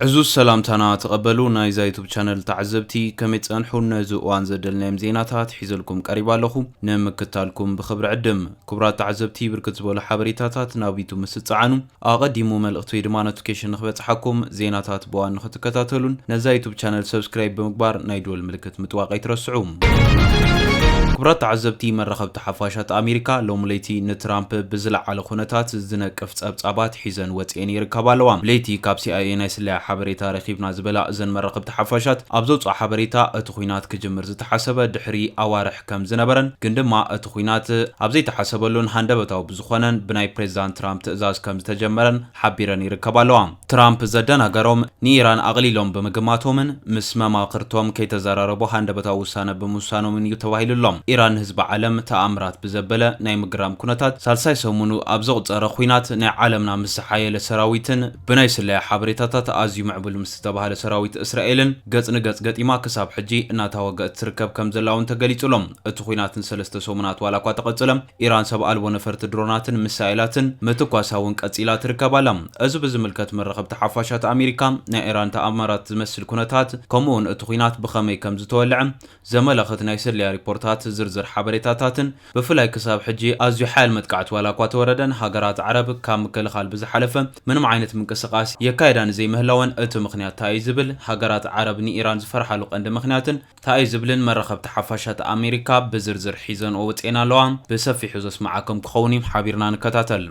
ዕዙዝ ሰላምታና ተቐበሉ ናይዛ ዩቱብ ቻነል ተዓዘብቲ፣ ከመይ ጸንሑ? ነዚ እዋን ዘደልናዮም ዜናታት ሒዘልኩም ቀሪባ ኣለኹ፣ ንምክታልኩም ብኽብሪ ዕድም። ክቡራት ተዓዘብቲ፣ ብርክት ዝበሉ ሓበሬታታት ናብ ዩቱብ ምስ ትጸዓኑ፣ ኣቐዲሙ መልእኽቲ ወይ ድማ ኖቲፊኬሽን ንኽበጽሓኩም፣ ዜናታት ብዋን ንኽትከታተሉን ነዛ ዩቱብ ቻነል ሰብስክራይብ ብምግባር ናይ ደወል ምልክት ምጥዋቕ ኣይትረስዑ። ክቡራት ተዓዘብቲ፣ መራኸብቲ ሓፋሻት ኣሜሪካ ሎሚ ለይቲ ንትራምፕ ብዝለዓለ ኩነታት ዝነቅፍ ጸብጻባት ሒዘን ወጺኤን ይርከባ ኣለዋ። ለይቲ ካብ ሲ ኣይ ኤ ናይ ስለያ ሓበሬታ ረኺብና ዝበላ እዘን መራኸብቲ ሓፋሻት ኣብ ዘውፅኦ ሓበሬታ፣ እቲ ኲናት ክጅምር ዝተሓሰበ ድሕሪ ኣዋርሕ ከም ዝነበረን ግን ድማ እቲ ኲናት ኣብ ዘይተሓሰበሉን ሃንደበታዊ ብዝኾነን ብናይ ፕሬዚዳንት ትራምፕ ትእዛዝ ከም ዝተጀመረን ሓቢረን ይርከባ ኣለዋ። ትራምፕ ዘደናገሮም ንኢራን ኣቕሊሎም ብምግማቶምን ምስ መማኽርቶም ከይተዘራረቡ ሃንደበታዊ ውሳነ ብምውሳኖምን እዩ ተባሂሉ ኣሎ። ኢራን ንህዝቢ ዓለም ተኣምራት ብዘበለ ናይ ምግራም ኩነታት ሳልሳይ ሰሙኑ ኣብ ዘቑጸረ ኲናት ናይ ዓለምና ምስ ዝሓየለ ሰራዊትን ብናይ ስለያ ሓበሬታታት ኣዝዩ ምዕቡል ምስ ዝተባህለ ሰራዊት እስራኤልን ገጽ ንገጽ ገጢማ ክሳብ ሕጂ እናተዋገአት ትርከብ ከም ዘላ እውን ተገሊጹ ኣሎ። እቲ ኲናት ንሰለስተ ሰሙናት ዋላ እኳ ተቐጽለ፣ ኢራን ሰብ ኣልቦ ነፈርቲ ድሮናትን ሚሳይላትን ምትኳሳ እውን ቀጺላ ትርከብ ኣላ። እዚ ብዝምልከት መራኸብቲ ሓፋሻት ኣሜሪካ ናይ ኢራን ተኣምራት ዝመስል ኩነታት ከምኡ እውን እቲ ኲናት ብኸመይ ከም ዝተወልዐ ዘመላኽት ናይ ስለያ ሪፖርታት ዝርዝር ሓበሬታታትን ብፍላይ ክሳብ ሕጂ ኣዝዩ ሓያል መጥቃዕቲ ዋላ እኳ ተወረደን ሃገራት ዓረብ ካብ ምክልኻል ብዝሓለፈ ምንም ዓይነት ምንቅስቓስ የካየዳ ንዘይምህላወን እቲ ምኽንያት እንታይ እዩ ዝብል ሃገራት ዓረብ ንኢራን ዝፈርሓሉ ቀንዲ ምኽንያትን እንታይ እዩ ዝብልን መራኸብቲ ሓፋሻት ኣሜሪካ ብዝርዝር ሒዘንኦ ወፂኤን ኣለዋ። ብሰፊሑ ዘስማዓኩም ክኸውን እዩ፣ ሓቢርና ንከታተል።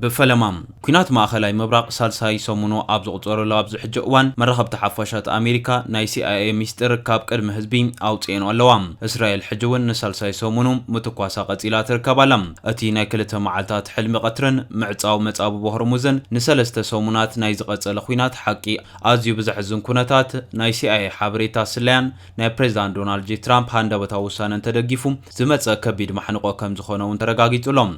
ብፈለማ፣ ኲናት ማእኸላይ ምብራቕ ሳልሳይ ሰሙኑ ኣብ ዝቑጸረሉ ኣብዚ ሕጂ እዋን፣ መራኸብቲ ሓፋሻት ኣሜሪካ ናይ ሲ ኣይ ኤ ሚስጥር ካብ ቅድሚ ህዝቢ ኣውጽኤን ኣለዋ። እስራኤል ሕጂ እውን ንሳልሳይ ሰሙኑ ምትኳሳ ቀጺላ ትርከብ ኣላ። እቲ ናይ ክልተ መዓልታት ሕልሚ ቀትርን ምዕጻው መጻብቦ ሆርሙዝን ንሰለስተ ሰሙናት ናይ ዝቐጸለ ኲናት ሓቂ ኣዝዩ ብዘሕዝን ኩነታት ናይ ሲ ኣይ ኤ ሓበሬታ ስለያን ናይ ፕሬዚዳንት ዶናልድ ጄ ትራምፕ ሃንደበታዊ ውሳነን ተደጊፉ ዝመጸ ከቢድ ማሕንቆ ከም ዝኾነ እውን ተረጋጊጹ ኣሎ።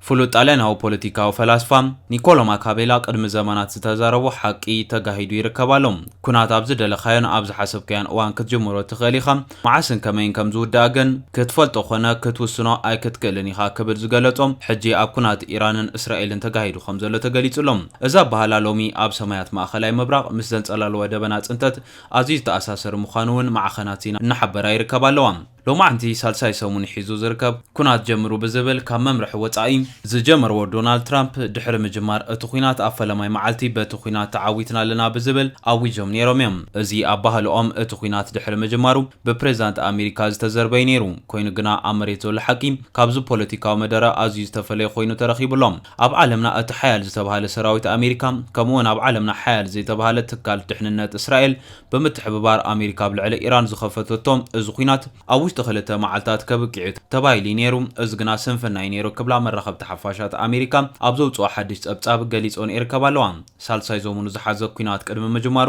ፍሉጥ ጣልያናዊ ፖለቲካዊ ፈላስፋ ኒኮሎ ማካቤላ ቅድሚ ዘመናት ዝተዛረቦ ሓቂ ተጋሂዱ ይርከብ ኣሎ። ኩናት ኣብ ዝደለኻዮን ኣብ ዝሓሰብካዮን እዋን ክትጅምሮ ትኽእል ኢኻ። መዓስን ከመይን ከም ዝውዳእ ግን ክትፈልጦ ኾነ ክትውስኖ ኣይክትክእልን ኢኻ ክብል ዝገለጾ፣ ሕጂ ኣብ ኩናት ኢራንን እስራኤልን ተጋሂዱ ከም ዘሎ ተገሊጹ ኣሎ። እዛ ኣበሃህላ ሎሚ ኣብ ሰማያት ማእኸላይ ምብራቕ ምስ ዘንጸላለወ ደበና ጽንተት ኣዝዩ ዝተኣሳሰር ምዃኑ እውን ማዕኸናት ዜና እናሓበራ ይርከባ ኣለዋ። ሎማዕንቲ ሳልሳይ ሰሙን ሒዙ ዝርከብ ኩናት ጀምሩ ብዝብል ካብ መምርሒ ወጻኢ ዝጀመርዎ ዶናልድ ትራምፕ ድሕሪ ምጅማር እቲ ኩናት ኣብ ፈለማይ መዓልቲ በቲ ኩናት ተዓዊትና ኣለና ብዝብል ኣዊጆም ነይሮም እዮም። እዚ ኣባህልኦም እቲ ኩናት ድሕሪ ምጅማሩ ብፕሬዚዳንት ኣሜሪካ ዝተዘርበ እዩ ነይሩ። ኮይኑ ግና ኣብ መሬት ዘሎ ሓቂ ካብዚ ፖለቲካዊ መደረ ኣዝዩ ዝተፈለየ ኮይኑ ተረኺቡ ኣሎ። ኣብ ዓለምና እቲ ሓያል ዝተባሃለ ሰራዊት ኣሜሪካ ከምኡውን ኣብ ዓለምና ሓያል ዘይተባሃለ ትካል ድሕንነት እስራኤል ብምትሕብባር ኣሜሪካ ኣብ ልዕሊ ኢራን ዝኸፈተቶ እዚ ኩናት ኣብ ውሽጢ ክልተ መዓልታት ከብቅዕ እዩ ተባሂሉ እዩ ነይሩ። እዚ ግና ስንፍና እዩ ነይሩ ክብላ መራኸብቲ ሓፋሻት ኣሜሪካ ኣብ ዘውፅኦ ሓድሽ ጸብጻብ ገሊጾን ይርከባ ኣለዋ። ሳልሳይ ዘሙኑ ዝሓዘ ኩናት ቅድሚ ምጅማሩ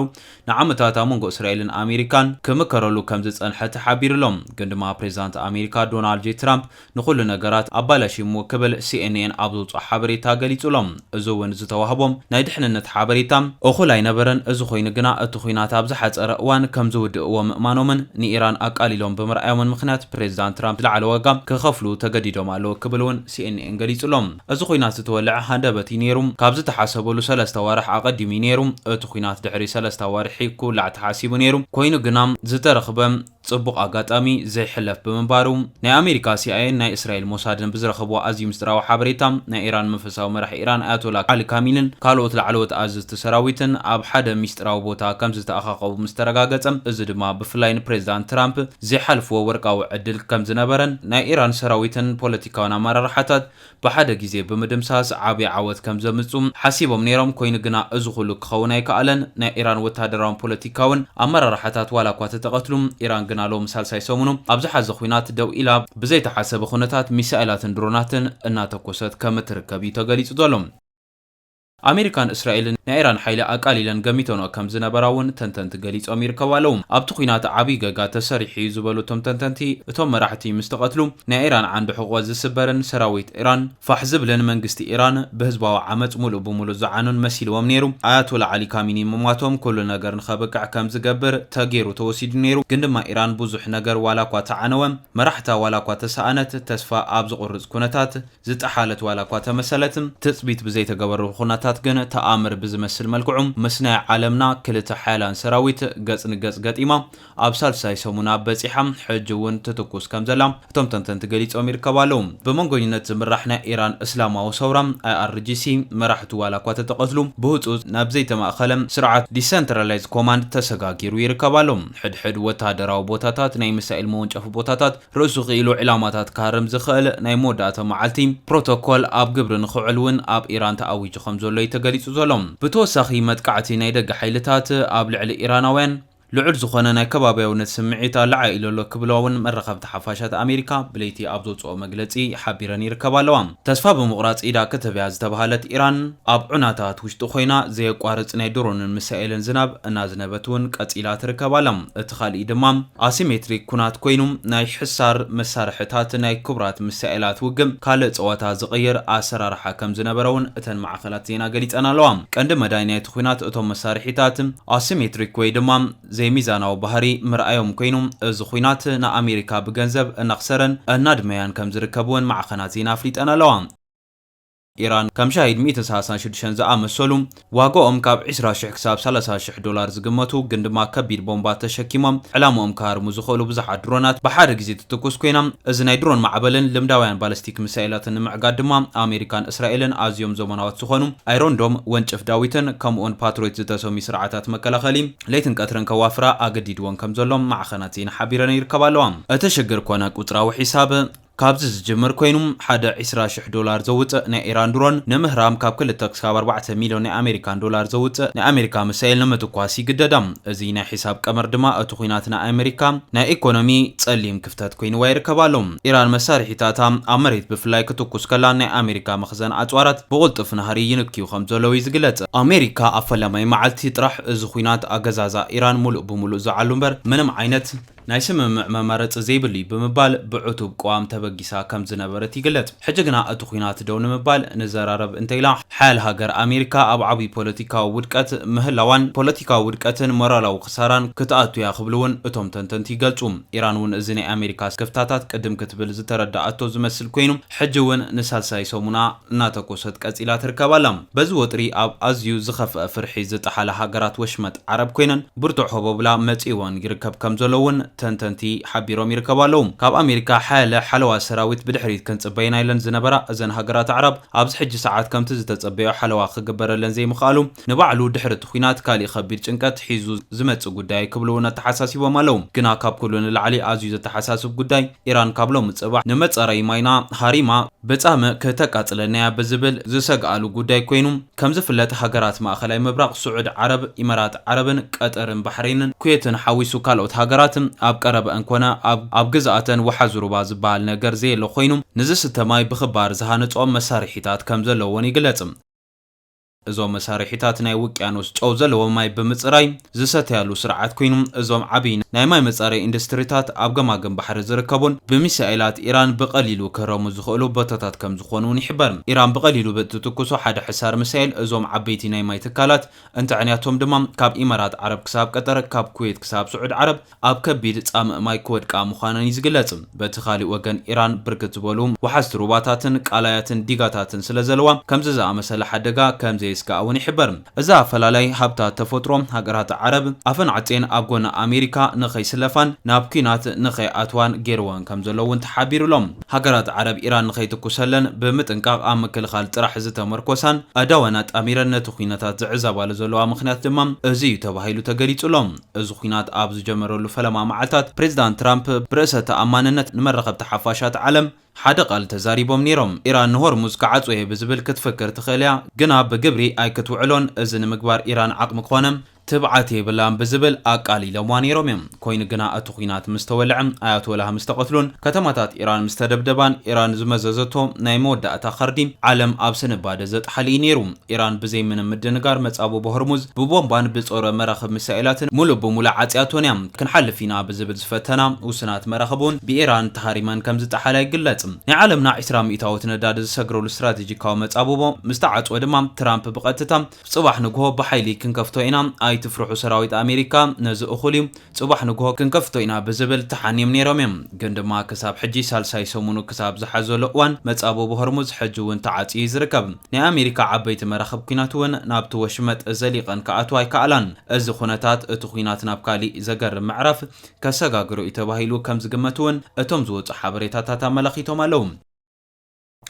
ንዓመታት ኣብ መንጎ እስራኤልን ኣሜሪካን ክምከረሉ ከም ዝጸንሐ ተሓቢሩ ኣሎ። ግን ድማ ፕሬዚዳንት ኣሜሪካ ዶናልድ ጄ ትራምፕ ንኹሉ ነገራት ኣባላሽሞ ክብል ሲ ኤን ኤን ኣብ ዘውፅኦ ሓበሬታ ገሊጹ ኣሎ። እዚ እውን ዝተዋህቦም ናይ ድሕንነት ሓበሬታ እኹል ኣይነበረን። እዚ ኮይኑ ግና እቲ ኩናት ኣብ ዝሓጸረ እዋን ከም ዝውድእዎ ምእማኖምን ንኢራን ኣቃሊሎም ብምርኣዮምን ምኽንያት ፕሬዚዳንት ትራምፕ ዝለዓለ ዋጋ ክኸፍሉ ተገዲዶም ኣለዉ ክብል እውን ሲ ኤን ኤን ገሊጹ ኣሎ። እዚ ኩናት ዝተወልዐ ሃንደበት እዩ ነይሩ። ካብ ዝተሓሰበሉ ሰለስተ ኣዋርሕ ኣቐዲሙ እዩ ነይሩ። እቲ ኩናት ድሕሪ ሰለስተ ኣዋርሒ ክውላዕ ተሓሲቡ ነይሩ። ኮይኑ ግና ዝተረኽበ ጽቡቕ ኣጋጣሚ ዘይሕለፍ ብምንባሩ፣ ናይ ኣሜሪካ ሲ ኣይ ኤን ናይ እስራኤል ሞሳድን ብዝረኸብዎ ኣዝዩ ምስጢራዊ ሓበሬታ፣ ናይ ኢራን መንፈሳዊ መራሒ ኢራን ኣያቶላ ዓሊ ካሚልን ካልኦት ላዕለዎት ኣዘዝቲ ሰራዊትን ኣብ ሓደ ምስጢራዊ ቦታ ከም ዝተኣኻኸቡ ምስ ተረጋገጸ፣ እዚ ድማ ብፍላይ ንፕሬዚዳንት ትራምፕ ዘይሓልፍዎ ወርቃዊ ዕድል ከም ዝነበረን ናይ ኢራን ሰራዊትን ፖለቲካውን ኣመራርሓታት ብሓደ ግዜ ብምድምሳስ ዓቢ ዓወት ከም ዘምጹ ሓሲቦም ነይሮም። ኮይኑ ግና እዚ ኩሉ ክኸውን ኣይከኣለን። ናይ ኢራን ወታደራውን ፖለቲካውን ኣመራርሓታት ዋላ እኳ ተተቐትሉ፣ ኢራን ግና ሎሚ ሳልሳይ ሰሙኑ ኣብ ዝሓዘ ኲናት ደው ኢላ ብዘይተሓሰበ ኩነታት ሚሳኤላትን ድሮናትን እናተኮሰት ከም እትርከብ እዩ ተገሊጹ ዘሎ። ኣሜሪካን እስራኤልን ናይ ኢራን ሓይሊ ኣቃሊለን ገሚተንኦ ከም ዝነበራ እውን ተንተንቲ ገሊጾም ይርከቡ ኣለዉ። ኣብቲ ኲናት ዓብዪ ገጋ ተሰሪሑ እዩ ዝበሉ እቶም ተንተንቲ፣ እቶም መራሕቲ ምስ ተቐትሉ ናይ ኢራን ዓንዲ ሕቖ ዝስበርን ሰራዊት ኢራን ፋሕ ዝብልን መንግስቲ ኢራን ብህዝባዊ ዓመጽ ሙሉእ ብሙሉእ ዝዓኑን መሲልዎም ነይሩ። ኣያቶላ ዓሊ ካሚኒ ምሟቶም ኩሉ ነገር ንኸብቅዕ ከም ዝገብር ተገይሩ ተወሲዱ ነይሩ። ግን ድማ ኢራን ብዙሕ ነገር ዋላ እኳ ተዓነወ፣ መራሕታ ዋላ እኳ ተሰኣነት፣ ተስፋ ኣብ ዝቑርጽ ኩነታት ዝጠሓለት ዋላ እኳ ተመሰለት፣ ትጽቢት ብዘይተገበረሉ ኩነታት ግን ተኣምር ብዝመስል መልክዑ ምስ ናይ ዓለምና ክልተ ሓያላን ሰራዊት ገጽ ንገጽ ገጢማ ኣብ ሳልሳይ ሰሙና በጺሓ ሕጂ እውን ትትኩስ ከም ዘላ እቶም ተንተንቲ ገሊጾም ይርከቡ ኣለዉ። ብመንጎኝነት ዝምራሕ ናይ ኢራን እስላማዊ ሰውራ፣ ኣይኣርጂሲ፣ መራሕቱ ዋላ እኳ ተተቐትሉ፣ ብህጹጽ ናብ ዘይተማእኸለ ስርዓት ዲሰንትራላይዝ ኮማንድ ተሰጋጊሩ ይርከብ ኣሎ። ሕድሕድ ወተሃደራዊ ቦታታት፣ ናይ ሚሳኤል መወንጨፊ ቦታታት፣ ርእሱ ክኢሉ ዕላማታት ክሃርም ዝኽእል ናይ መወዳእታ መዓልቲ ፕሮቶኮል ኣብ ግብሪ ንኽውዕል እውን ኣብ ኢራን ተኣዊጁ ከም ዘሎ እዩ ተገሊጹ ዘሎ። ብተወሳኺ መጥቃዕቲ ናይ ደገ ሓይልታት ኣብ ልዕሊ ኢራናውያን ልዑል ዝኾነ ናይ ከባቢያውነት ስምዒት ኣለዓዒሉ ኣሎ ክብላ እውን መራኸብቲ ሓፋሻት ኣሜሪካ ብለይቲ ኣብ ዘውፅኦ መግለፂ ሓቢረን ይርከባ ኣለዋ። ተስፋ ብምቑራፅ ኢዳ ከተብያ ዝተባሃለት ኢራን ኣብ ዑናታት ውሽጢ ኮይና ዘየቋርፅ ናይ ድሮንን ሚሳኤልን ዝናብ እናዝነበት እውን ቀፂላ ትርከብ ኣላ። እቲ ካልእ ድማ ኣሲሜትሪክ ኩናት ኮይኑ ናይ ሕሳር መሳርሕታት ናይ ክቡራት ሚሳኤላት ውግእ ካልእ ፀዋታ ዝቕይር ኣሰራርሓ ከም ዝነበረ እውን እተን ማዕኸናት ዜና ገሊፀን ኣለዋ። ቀንዲ መዳይ ናይቲ ኩናት እቶም መሳርሒታት ኣሲሜትሪክ ወይ ድማ ዘይሚዛናዊ ባህሪ ምርኣዮም ኮይኑ፣ እዚ ኩናት ንኣሜሪካ ብገንዘብ እናኽሰረን እናድመያን ከም ዝርከብ እውን ማዕኸናት ዜና ኣፍሊጠን ኣለዋ። ኢራን ከም ሻሂድ ሚእትን ሰላሳን ሽዱሽተን ዝኣመሰሉ ዋጋኦም ካብ ዕስራ ሽሕ ክሳብ ሰላሳ ሽሕ ዶላር ዝግመቱ ግን ድማ ከቢድ ቦምባት ተሸኪሞም ዕላምኦም ክሃርሙ ዝኽእሉ ብዙሓት ድሮናት ብሓደ ግዜ ትትኩስ ኮይና፣ እዚ ናይ ድሮን ማዕበልን ልምዳውያን ባለስቲክ ሚሳይላትን ንምዕጋት ድማ ኣሜሪካን እስራኤልን ኣዝዮም ዘመናዋት ዝኾኑ ኣይሮንዶም ወንጭፍ ዳዊትን ከምኡውን ፓትሪዮት ዝተሰምዩ ስርዓታት መከላኸሊ ለይትን ቀትርን ከዋፍራ ኣገዲድወን ከም ዘሎ ማዕኸናት ዜና ሓቢረን ይርከባ ኣለዋ። እቲ ሽግር ኮነ ቁጽራዊ ሒሳብ ካብዚ ዝጅምር ኮይኑ፣ ሓደ ዕስራ ሽሕ ዶላር ዘውፅእ ናይ ኢራን ድሮን ንምህራም ካብ ክልተ ክሳብ ኣርባዕተ ሚልዮን ናይ ኣሜሪካን ዶላር ዘውፅእ ናይ ኣሜሪካ ሚሳኤል ንምትኳስ ይግደዳ። እዚ ናይ ሒሳብ ቀመር ድማ እቲ ኩናት ንኣሜሪካ ናይ ኢኮኖሚ ጸሊም ክፍተት ኮይንዋ ይርከብ ኣሎ። ኢራን መሳርሒታታ ኣብ መሬት ብፍላይ ክትኩስ ከላ ናይ ኣሜሪካ መኽዘን ኣጽዋራት ብቕልጡፍ ናህሪ ይንክዩ ከም ዘለዉ እዩ ዝግለጽ። ኣሜሪካ ኣብ ፈላማይ መዓልቲ ጥራሕ እዚ ኩናት ኣገዛዛ ኢራን ሙሉእ ብሙሉእ ዝዓሉ እምበር ምንም ዓይነት ናይ ስምምዕ መማረፂ ዘይብሉ እዩ ብምባል ብዕቱብ ቅዋም ተበጊሳ ከም ዝነበረት ይግለጽ። ሕጂ ግና እቲ ኩናት ደው ንምባል ንዘራረብ እንተኢላ ሓያል ሃገር ኣሜሪካ ኣብ ዓብዪ ፖለቲካዊ ውድቀት ምህላዋን ፖለቲካዊ ውድቀትን ሞራላዊ ክሳራን ክትኣቱ እያ ክብሉ እውን እቶም ተንተንቲ ይገልጹ። ኢራን እውን እዚ ናይ ኣሜሪካ ስክፍታታት ቅድም ክትብል ዝተረዳኣቶ ዝመስል ኮይኑ ሕጂ እውን ንሳልሳይ ሰሙና እናተኮሰት ቀጺላ ትርከብ ኣላ። በዚ ወጥሪ ኣብ ኣዝዩ ዝኸፍአ ፍርሒ ዝጠሓላ ሃገራት ወሽመጥ ዓረብ ኮይነን ብርቱዕ ሆቦብላ መጺእወን ይርከብ ከም ዘሎ እውን ተንተንቲ ሓቢሮም ይርከቡ ኣለዉ። ካብ ኣሜሪካ ሓያለ ሓለዋ ሰራዊት ብድሕሪት ክንጽበየና ኢለን ዝነበራ እዘን ሃገራት ኣዕራብ ኣብዚ ሕጂ ሰዓት ከምቲ ዝተጸበዮ ሓለዋ ክግበረለን ዘይምኽኣሉ ንባዕሉ ድሕሪ እቲ ኲናት ካሊእ ከቢድ ጭንቀት ሒዙ ዝመጽእ ጉዳይ ክብሉ እውን ኣተሓሳሲቦም ኣለዉ። ግና ካብ ኩሉ ንላዕሊ ኣዝዩ ዘተሓሳስብ ጉዳይ ኢራን ካብ ሎሚ ጽባሕ ንመጻረዪ ማይና ሃሪማ ብጻምእ ከተቃጽለና እያ ብዝብል ዝሰግኣሉ ጉዳይ ኮይኑ፣ ከም ዝፍለጥ ሃገራት ማእኸላይ ምብራቕ ስዑድ ዓረብ፣ ኢማራት ዓረብን ቀጠርን ባሕሬንን ኩዌትን ሓዊሱ ካልኦት ሃገራት ኣብ ቀረበአን ኮነ ኣብ፣ ኣብ ግዝኣተን ወሓዚ ሩባ ዝበሃል ነገር ዘየለ ኮይኑ፣ ንዝስተ ማይ ብኽባር ዝሃነጾም መሳርሒታት ከም ዘለዎን ይግለጽ። እዞም መሳርሒታት ናይ ውቅያኖስ ጨው ዘለዎ ማይ ብምጽራይ ዝሰተያሉ ስርዓት ኮይኑ፣ እዞም ዓብዪ ናይ ማይ መጻረዪ ኢንዱስትሪታት ኣብ ገማግም ባሕሪ ዝርከቡን ብሚሳኤላት ኢራን ብቐሊሉ ክህረሙ ዝኽእሉ ቦታታት ከም ዝኾኑ እውን ይሕበር። ኢራን ብቐሊሉ ብእትትኩሶ ሓደ ሕሳር ሚሳኤል እዞም ዓበይቲ ናይ ማይ ትካላት እንተዕንያቶም ድማ ካብ ኢማራት ዓረብ ክሳብ ቀጠር፣ ካብ ኩዌት ክሳብ ስዑድ ዓረብ ኣብ ከቢድ ጻምእ ማይ ክወድቃ ምዃነን እዩ ዝግለጽ። በቲ ካልእ ወገን ኢራን ብርክት ዝበሉ ወሓዝቲ ሩባታትን ቃላያትን ዲጋታትን ስለ ዘለዋ ከምዚ ዝኣመሰለ ሓደጋ ከም ዘየስግኣ እውን ይሕበር። እዚ ኣፈላላይ ሃብታት ተፈጥሮ ሃገራት ዓረብ ኣፈን ዓጼን ኣብ ጎኒ ኣሜሪካ ንኸይስለፋን ናብ ኲናት ንኸይኣትዋን ገይርወን ከም ዘሎ እውን ተሓቢሩ ኣሎ። ሃገራት ዓረብ ኢራን ንኸይትኩሰለን ብምጥንቃቕ ኣብ ምክልኻል ጥራሕ ዝተመርኮሳን ኣእዳወን ኣጣሚረን ነቲ ኲነታት ዝዕዘባሉ ዘለዋ ምኽንያት ድማ እዚ እዩ ተባሂሉ ተገሊጹ ኣሎ። እዚ ኲናት ኣብ ዝጀመረሉ ፈለማ መዓልታት ፕሬዚዳንት ትራምፕ ብርእሰ ተኣማንነት ንመራኸብቲ ሓፋሻት ዓለም ሓደ ቃል ተዛሪቦም ነይሮም። ኢራን ንሆርሙዝ ክዓጽዎ እየ ብዝብል ክትፍክር ትኽእል እያ፣ ግና ብግብሪ ኣይክትውዕሎን፣ እዚ ንምግባር ኢራን ዓቕሚ ክኾነ ትብዓት የብላን ብዝብል ኣቃሊሎምዋ ነይሮም እዮም። ኮይኑ ግና እቲ ኲናት ምስ ተወልዐ፣ ኣያቶላህ ምስ ተቐትሉን ከተማታት ኢራን ምስ ተደብደባን ኢራን ዝመዘዘቶ ናይ መወዳእታ ካርዲ ዓለም ኣብ ስንባደ ዘጥሓለ እዩ ነይሩ። ኢራን ብዘይ ምንም ምድንጋር መጻብቦ ሆርሙዝ ብቦምባን ብጾረ መራኽብ ሚሳኤላትን ሙሉእ ብሙሉእ ዓጽያቶን እያ። ክንሓልፍ ኢና ብዝብል ዝፈተና ውሱናት መራኽብ እውን ብኢራን ተሃሪመን ከም ዝጠሓላ ይግለጽ። ናይ ዓለምና ዕስራ ሚእታዎት ነዳዲ ዝሰግረሉ ስትራቴጂካዊ መጻብቦ ምስ ተዓጽወ ድማ ትራምፕ ብቐጥታ ጽባሕ ንግሆ ብሓይሊ ክንከፍቶ ኢና፣ ኣይትፍርሑ ሰራዊት ኣሜሪካ፣ ነዚ እኹል እዩ፣ ጽባሕ ንግሆ ክንከፍቶ ኢና ብዝብል ተሓንዮም ነይሮም እዮም። ግን ድማ ክሳብ ሕጂ ሳልሳይ ሰሙኑ ክሳብ ዝሓዘሉ እዋን መጻብቦ ሆርሙዝ ሕጂ እውን ተዓጽዩ እዩ ዝርከብ። ናይ ኣሜሪካ ዓበይቲ መራኽብ ኲናት እውን ናብቲ ወሽመጥ ዘሊቐን ክኣትዋ ኣይከኣላን። እዚ ኩነታት እቲ ኲናት ናብ ካሊእ ዘገርም ምዕራፍ ከሰጋግሮ እዩ ተባሂሉ ከም ዝግመት እውን እቶም ዝወጹ ሓበሬታታት ኣመላኺቶም ኣለዉ።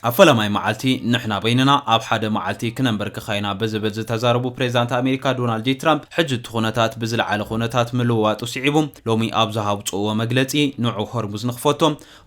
ኣብ ፈለማይ መዓልቲ ንሕና በይንና ኣብ ሓደ መዓልቲ ክነንበርክኻ ኢና ብዝብል ዝተዛረቡ ፕሬዚዳንት ኣሜሪካ ዶናልድ ጄ ትራምፕ፣ ሕጂ እቲ ኩነታት ብዝለዓለ ኩነታት ምልውዋጡ ስዒቡ ሎሚ ኣብ ዝሃውፅእዎ መግለፂ፣ ንዑ ሆርሙዝ ንኽፈቶ፣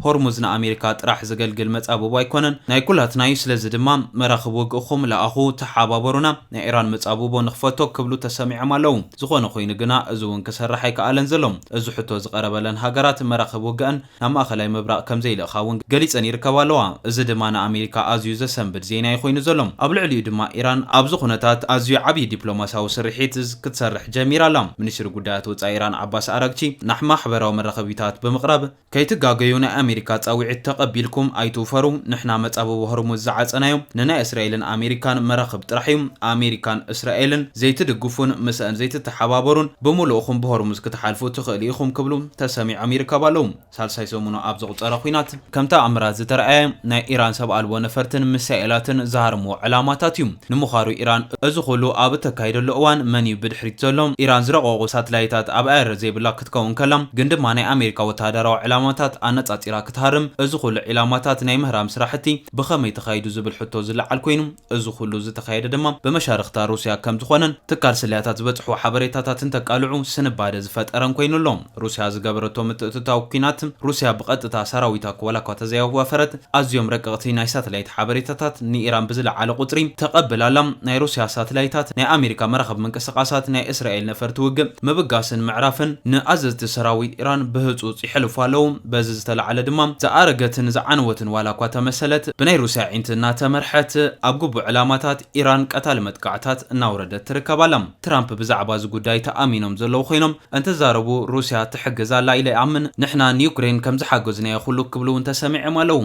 ሆርሙዝ ንኣሜሪካ ጥራሕ ዘገልግል መጻብቦ ኣይኮነን፣ ናይ ኩላትና እዩ። ስለዚ ድማ መራኽብ ውግእኹም ለኣኹ፣ ተሓባበሩና፣ ናይ ኢራን መጻብቦ ንኽፈቶ ክብሉ ተሰሚዖም ኣለዉ። ዝኾነ ኮይኑ ግና እዚ እውን ክሰርሕ ኣይከኣለን ዘሎ። እዚ ሕቶ ዝቐረበለን ሃገራት መራኽብ ውግአን ናብ ማእኸላይ ምብራቕ ከም ዘይልእኻ እውን ገሊፀን ይርከባ ኣለዋ። እዚ ድማ ንኣሜሪካ ኣዝዩ ዘሰንብድ ዜና እዩ ኮይኑ ዘሎ። ኣብ ልዕሊኡ ድማ ኢራን ኣብዚ ኩነታት ኣዝዩ ዓብዪ ዲፕሎማሲያዊ ስርሒት ክትሰርሕ ጀሚራ ኣላ። ሚኒስትሪ ጉዳያት ወፃኢ ኢራን ዓባስ ኣራግቺ ናብ ማሕበራዊ መራኸቢታት ብምቕራብ፣ ከይትጋገዩ ናይ ኣሜሪካ ፃውዒት ተቐቢልኩም ኣይትውፈሩ። ንሕና መፃብቦ ሆርሙዝ ዝዓፀናዮ ንናይ እስራኤልን ኣሜሪካን መራኽብ ጥራሕ እዩ። ኣሜሪካን እስራኤልን ዘይትድግፉን ምስአን ዘይትተሓባበሩን ብምሉእኹም ብሆርሙዝ ክትሓልፉ ትኽእሉ ኢኹም ክብሉ ተሰሚዖም ይርከቡ ኣለዉ። ሳልሳይ ሰሙኑ ኣብ ዘቑጸረ ኲናት ከም ተኣምራት ዝተረኣየ ናይ ኢራን ሰብ ኣልቦ ነፈርትን ሚሳኤላትን ዝሃርምዎ ዕላማታት እዩ። ንምዃሩ ኢራን እዚ ኩሉ ኣብ እተካይደሉ እዋን መን እዩ ብድሕሪት ዘሎ? ኢራን ዝረቐቑ ሳትላይታት ኣብ ኣየር ዘይብላ ክትከውን ከላ ግን ድማ ናይ ኣሜሪካ ወተሃደራዊ ዕላማታት ኣነጻጺራ ክትሃርም፣ እዚ ኩሉ ዒላማታት ናይ ምህራም ስራሕቲ ብኸመይ ተኻይዱ ዝብል ሕቶ ዝለዓል ኮይኑ፣ እዚ ኩሉ ዝተኻየደ ድማ ብመሻርኽታ ሩስያ ከም ዝኾነን ትካል ስለያታት ዝበጽሕዎ ሓበሬታታት እንተቃልዑ ስንባደ ዝፈጠረን ኮይኑ ኣሎ። ሩስያ ዝገበረቶ ምትእትታው ኲናት፣ ሩስያ ብቐጥታ ሰራዊታ ዋላ እኳ ተዘይዋፈረት፣ ኣዝዮም ረቀቕቲ ናይ ሳተላይት ሓበሬታታት ንኢራን ብዝለዓለ ቁጽሪ ተቐብል ኣላ። ናይ ሩስያ ሳተላይታት፣ ናይ ኣሜሪካ መራኸብ ምንቅስቓሳት፣ ናይ እስራኤል ነፈርቲ ውግእ ምብጋስን ምዕራፍን ንኣዘዝቲ ሰራዊት ኢራን ብህጹጽ ይሕልፉ ኣለዉ። በዚ ዝተለዓለ ድማ ዝኣረገትን ዝዓነወትን ዋላ እኳ ተመሰለት፣ ብናይ ሩስያ ዒንቲ እናተመርሐት ኣብ ግቡእ ዕላማታት ኢራን ቀታሊ መጥቃዕታት እናውረደት ትርከብ ኣላ። ትራምፕ ብዛዕባ እዚ ጉዳይ ተኣሚኖም ዘለዉ ኮይኖም እንትዛረቡ፣ ሩስያ ትሕግዝ ኣላ ኢለ ይኣምን፣ ንሕና ንዩክሬን ከም ዝሓገዝናዮ ኩሉ ክብሉ እውን ተሰሚዖም ኣለዉ።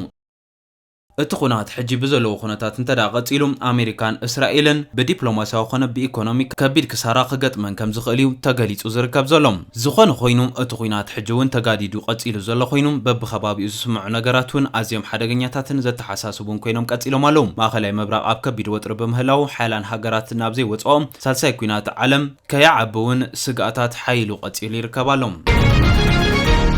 እቲ ኩናት ሕጂ ብዘለዎ ኩነታት እንተ ደኣ ቀጺሉ፣ ኣሜሪካን እስራኤልን ብዲፕሎማሲያዊ ኮነ ብኢኮኖሚ ከቢድ ክሳራ ክገጥመን ከም ዝኽእል እዩ ተገሊጹ ዝርከብ ዘሎ። ዝኾነ ኮይኑ፣ እቲ ኩናት ሕጂ እውን ተጋዲዱ ቀጺሉ ዘሎ ኮይኑ፣ በብኸባቢኡ ዝስምዑ ነገራት እውን ኣዝዮም ሓደገኛታትን ዘተሓሳስቡን ኮይኖም ቀጺሎም ኣለዉ። ማእኸላይ ምብራቕ ኣብ ከቢድ ወጥሪ ብምህላዉ፣ ሓያላን ሃገራት ናብ ዘይወጽኦም ሳልሳይ ኩናት ዓለም ከይዓቢ እውን ስግኣታት ሓይሉ ቀጺሉ ይርከብ ኣሎ።